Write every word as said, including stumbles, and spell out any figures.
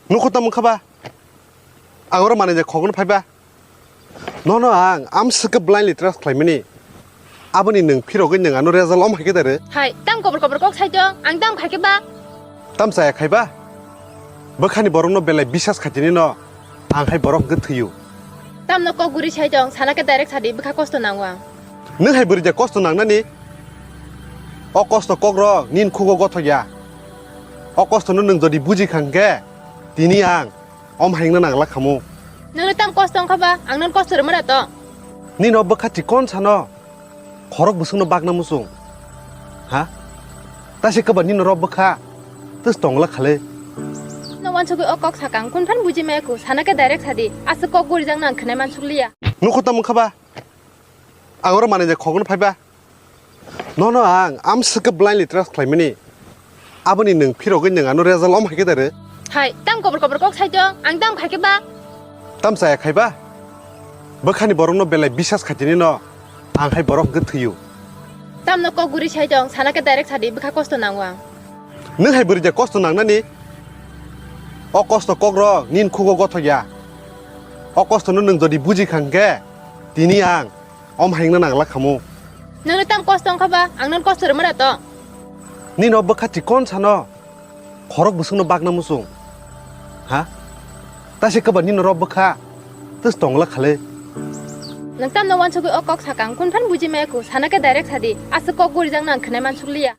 Nukho tamo kha ba? Ang oro manwi je khogwno phai ba? Nono ang amswk khe blindly trust khlaimani. Aboni nwng phirogwi nwng ano result om hai khe da rw? Hai, tam kobor kobor kok sai tong, ang tam khai khe ba? Tam chaya khai ba? Bwkhani borokno belai bisas khaitini no, ang hai borok hwnkhe thwiyo. Tamno kok guri sai tong, sana khe direct sadi, bwkha kosto nango ang. Nwng hai bwrwi ja kosto nangnani? O kosto kokrok nini khugo gothok ya. O kostono nwng jodi buji kha hwnkhe, tini ang om hai wngna nangla khamu. Nwngno tam kosto wngkha ba, ang nwng kosto rwma da tong. Nini o bwkha thwi kon sano? Khorok bwswkno bagna muchung. Ha? Tasi kwba nini rok bwkha. Tus tongla khale. No wansugwi o kok sakang, kun phan buji maya ku, sana khe direct sadi. Aswk kok gurijak nang khwnai mansuk liya. Nukho tamo kha ba? Ang oro manwi je khogwno phai ba? Nono ang amswk khe blindly trust khlaimani. Aboni nwng phirogwi nwng ano result om hai khe da rw? Hai, tam kobor kobor kok sai tong, ang tam khai khe ba? Tam chaya khai ba? Bwkhani borokno belai bisas khaitini no, ang hai borok hwnkhe thwiyo. Tamno kok guri sai tong, sana khe direct sadi, bwkha kosto nango ang. Nwng hai bwrwi ja kosto nangnani? O kosto kokrok nini khugo gothok ya. O kostono nwng jodi buji kha hwnkhe, tini ang om hai wngna nangla khamu. Nwngno tam kosto wngkha ba, ang nwng kosto rwma da tong. Nini o bwkha thwi kon sano? Khorok bwswkno bagna muchung. Ha? Tasi kwba nini rok bwkha. Tus tongla khale. Nwng tamno wansugwi o kok sakang, kun phan buji maya ku, sana khe direct sadi. Aswk kok gurijak nang khwnai mansuk liya.